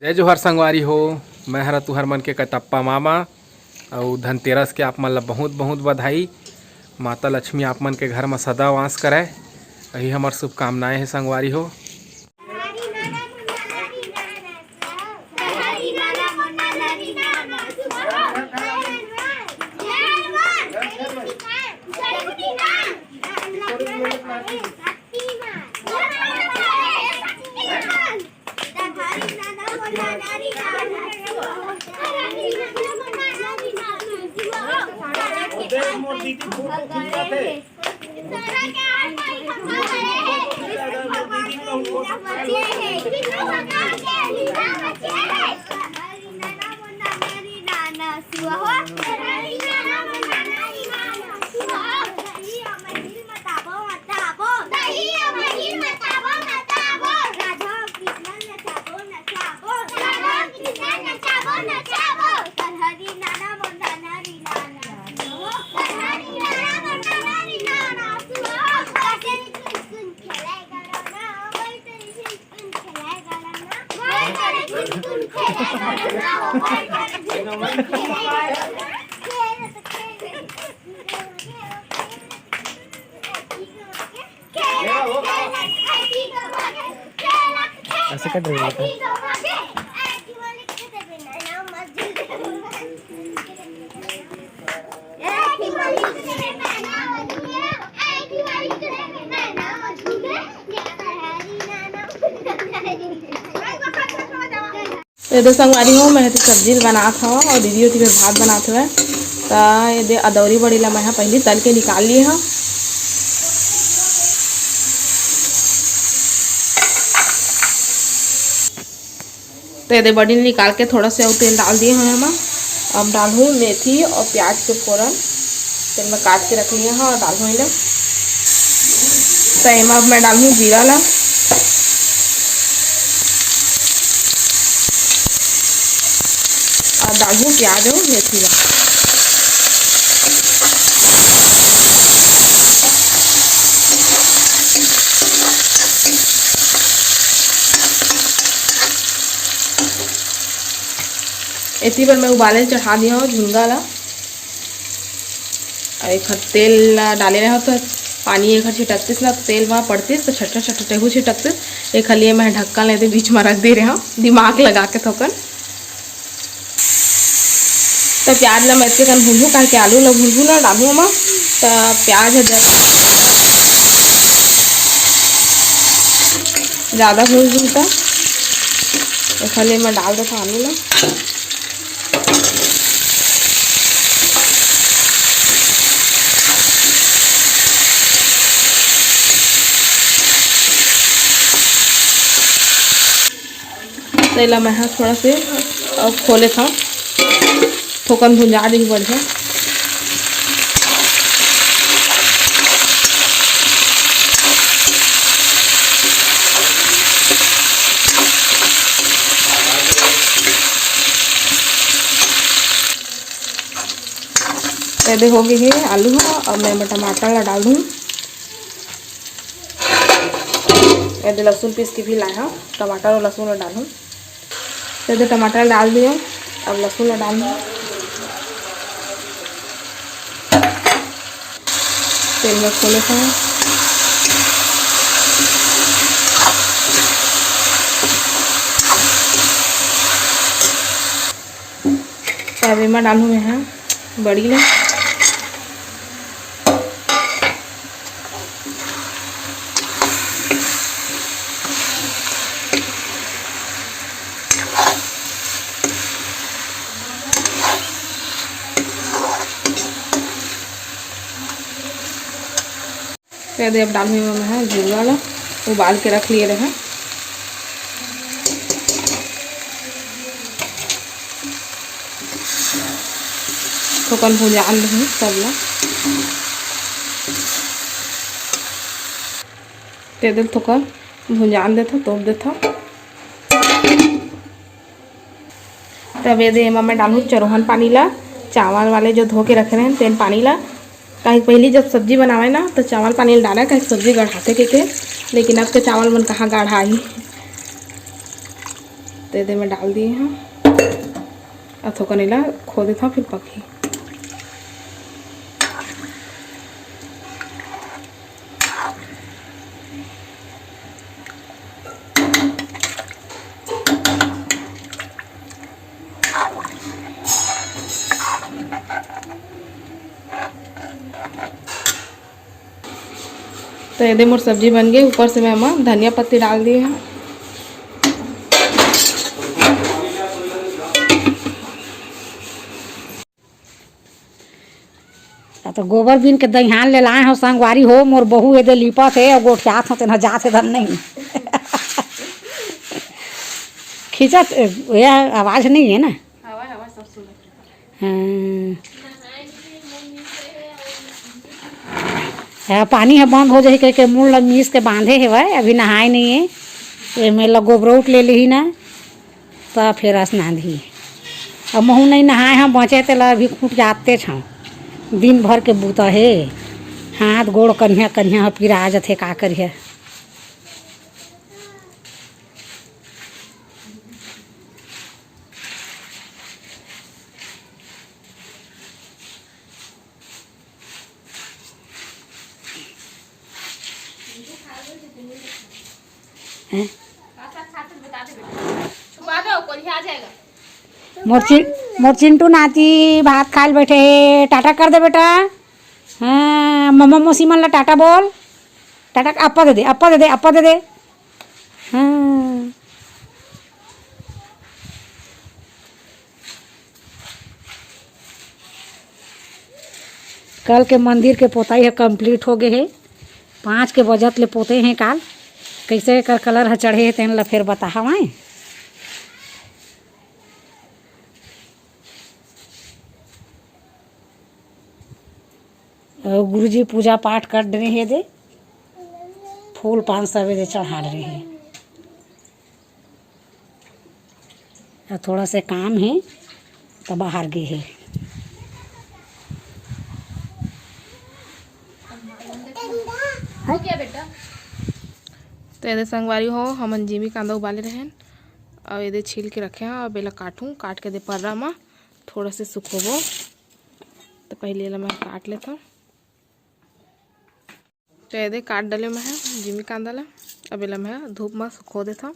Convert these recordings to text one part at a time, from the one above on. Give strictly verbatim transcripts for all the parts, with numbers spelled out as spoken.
जय जोहार संगवारी हो, मैं हरा तुहर मन के कटप्पा मामा। अउ धनतेरस के आप मन ला बहुत बहुत बधाई। माता लक्ष्मी आप मन के घर म सदा वास करय। यही हमर शुभकामनाएं हे संगवारी हो। ऐसे कट रही है। ये दे संगवारी हो, मैं तो सब्जी बनात हव अउ दीदी ओती बर भात बनात हवय। त ये दे अदौरी बड़ी ला मैं ह पहिली तल के निकाल लिए हव। तो ये दे बड़ी निकाल के थोड़ा से अउ तेल डाल दिए हव एमा। अब डालहूँ मेथी अउ प्याज के फोरन। तेल में काट के रख लिए हव अउ डालहूँ एला। तो एमा अब मैं डालहूँ जीरा ला अउ डालहूँ प्याज अउ मेथी ला। एती बर मैं उबाले ल चढ़ा दिया हूँ झुनगा ला। अउ एखर तेल ला डाले रहो तो पानी एखर छिटकतिस ना, तेल मा पड़तिस तो छट्टा छट्टा टेहू छिटकतिस। एखर लिए मैं ढक्कन लेते बीच मा रख दे रहे हूँ, दिमाग लगा के थोकन। तो प्याज ला मैं एतके कन भूनहूँ, काहे कि आलू ला भूनहूँ ना, डालहूँ ओमा, तो प्याज ह जल-, ज़्यादा भून जही, तो एखर ले मैं डाल देथव आलू ला। तेला मैं ह थोड़ा से अउ खोले था, थोकन भुंजा देही बढ़िया। एदे हो गे हे आलू ह। अब मैं एमा टमाटर ला डाल दूँ। एदे लहसुन पीस के भी लाए हव, टमाटर अउ लहसुन ला डालहूँ। एदे टमाटर डाल दिए, अब लहसुन ला डाल दूँ। तेल में खोले हव। तब एमा डालहूँ मैं ह बड़ी ला। एदे अब डालहूँ एमा मैं ह झुनगा ला, उबाल के रख लिए रहें। थोकन भुंजान देहूँ सब ला। एदे थोकन भुंजान देथव, तोप देथव। तब एदे एमा मैं डालहूँ चरोहन पानी ला, चावल वाले जो धो के रखे रहेन तेन पानी ला। काहे कि पहिली जब सब्जी बनावे ना, तो चावल पानी ला डाले, काहे कि सब्जी गढ़ाथे कहिके, लेकिन अब के चावल मन कहाँ गढ़ाही। तो एदे में डाल दिए हंव। अब थोकन एला खो देथंव, फिर पकही। तो एदे मोर सब्जी बन गे। ऊपर से मैं एमा धनिया पत्ती डाल दिए हंव। आ तो गोबर बीन के दइहान ले लाए हंव संगवारी हो, मोर बहू एदे लिपत हे अउ गोठियात हंव, तेन ह जात हे धन नहीं। खींचत, ए, ये आवाज नहीं है ना? हवा, हवा सब सुनत हे। हाँ। हाँ, पानी ह बंद हो जाही कहिके मूल ल मीस के बांधे हेवय, अभी नहाए नहीं है। एमे ल गोबरउट ले लिही ना। त फेर असनांदही। अब महू नइ नहाए हंव, बचे तेला अभी खूंट जातेच हंव। दिन भर के बूता हे, हाथ गोड़ कनिहा कनिहा ह पिरा जथे, का करिहा। हैं? छुपा दो, कोई आ जाएगा। मोर चिं-, मोर चिंटू नाती भात खाए ल बैठे हे, टाटा कर दे बेटा। हाँ, मम्मा मौसी मन ला टाटा बोल, टाटा, अप्पा दे दे, अप्पा दे दे, अप्पा दे दे। हाँ। कल के मंदिर के पोताई ह complete हो गे हे। पाँच के बजत ले पोते हे काल। कइसे एकर colour ह चढ़े हे तेन ल फेर बताहवं। अउ गुरुजी पूजा पाठ कर डरे हे दे, फूल पान सब एदे चढ़ा डरे हे। अउ थोड़ा से काम हे त बाहर गे हे। हो गया बेटा। तो एदे संगवारी हो, हमन जिमी कांदा उबाले रहेन, अउ एदे छील के रखे हंव। अब एला काटहूं, काट के एदे पर्रा म थोड़ा से सुखोबो। तो पहले एला मैं काट लेथंव। तो एदे काट डले मैं ह जिमी कांदा ला। अब एला मैं ह धूप म सुखो देथंव।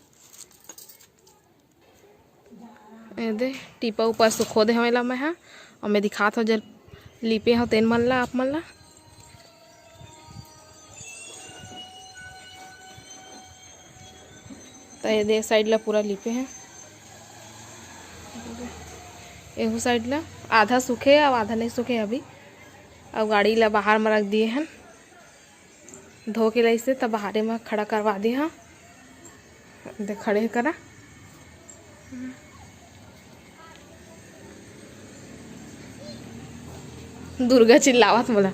एदे टीपा ऊपर सुखो दे हंव एला मैं ह। अउ मैं दिखात हंव जे लीपे हंव तेन मन ला, आप मन ला। तो एदे side ला पूरा लीपे हंव। एहू side ला आधा सूखे अउ आधा नहीं सूखे अभी। अउ गाड़ी ला बाहर म रख दिए हन, धो के लाइसे त बाहरे म खड़ा करवा दे हंव। दे खड़े करा। दुर्गा चिल्लावत मोला।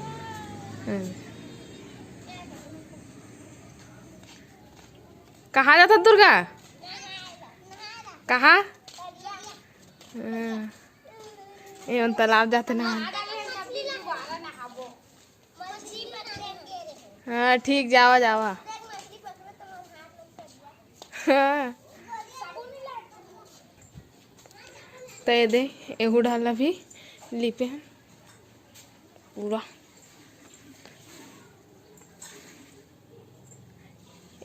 कहाँ जात दुर्गा? कहाँ? हाँ। ये मन तालाब जाते ना। हाँ, ठीक, जावा, जावा। हाँ। तो ये दे, एहू डाल ला भी लीपे हन पूरा।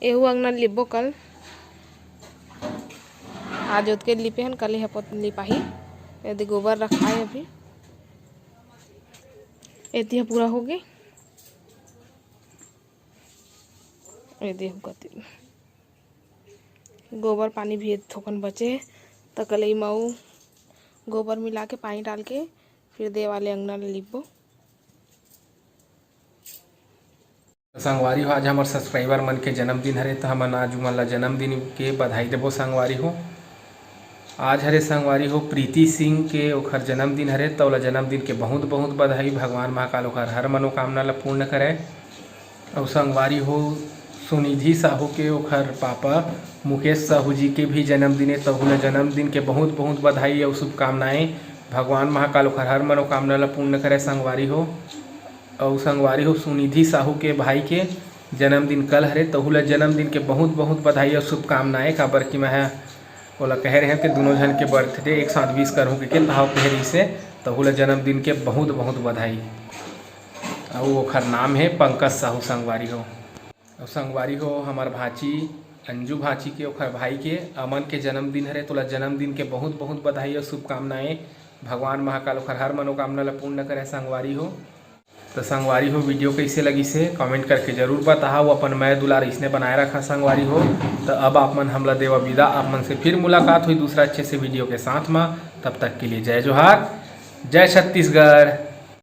एहू अंगना लिपबो कल। आज ओतके लिपे हन, कल एहा पोत लिपाही। एदे गोबर रखाए अभी। एती ह पूरा होगे। एदे हू कती गोबर पानी भी थोकन बचे हे, त कल एमा अउ गोबर मिला के, पानी डाल के, फिर दे वाले अंगना ल लिपबो। संगवारी हो, आज हमर subscriber मन के जन्मदिन हरे, त हमन आज उमन ला जन्मदिन के बधाई देबो संगवारी हो। आज हरे संगवारी हो प्रीति सिंह के, ओखर जन्मदिन हरे, त ओला जन्मदिन के बहुत बहुत बधाई। भगवान महाकाल ओखर हर मनोकामना ला पूर्ण करय। अउ संगवारी हो सुनिधि साहू के, ओखर पापा मुकेश साहू जी के भी जन्मदिन हे, तहू ला जन्मदिन के बहुत बहुत बधाई अउ शुभकामनाएं। भगवान महाकाल ओखर हर मनोकामना ला पूर्ण करय संगवारी हो। अउ संगवारी हो, सुनिधि साहू के भाई के जन्मदिन कल हरे, तहू ला जन्मदिन के बहुत, बहुत बधाई अउ शुभकामनाएं, काबर कि मैं ह ओला कहे रहे कि दोनों झन के बर्थडे एक साथ विश करहूँ के, के तहाव कहे रहिसे, तहू ला जन्मदिन के बहुत बहुत बधाई। अउ ओखर नाम हे पंकज साहू संगवारी हो। अउ संगवारी हो, हमर भांची, अंजू भांची के, ओखर भाई के, अमन के जन्मदिन हरे, तोला जन्मदिन के बहुत बहुत बधाई अउ शुभकामनाएं। भगवान महाकाल ओखर हर मनोकामना ला पूर्ण करे संगवारी हो। तो संगवारी हो, वीडियो कैसे लगिसे कमेंट करके जरूर बताहा। वो अपन मया दुलार इसने बनाए रखा संगवारी हो। तो अब आप मन हमला देवा विदा, आप मन से फिर मुलाकात हुई दूसरा अच्छे से वीडियो के साथ में। तब तक के लिए जय जोहार, जय छत्तीसगढ़।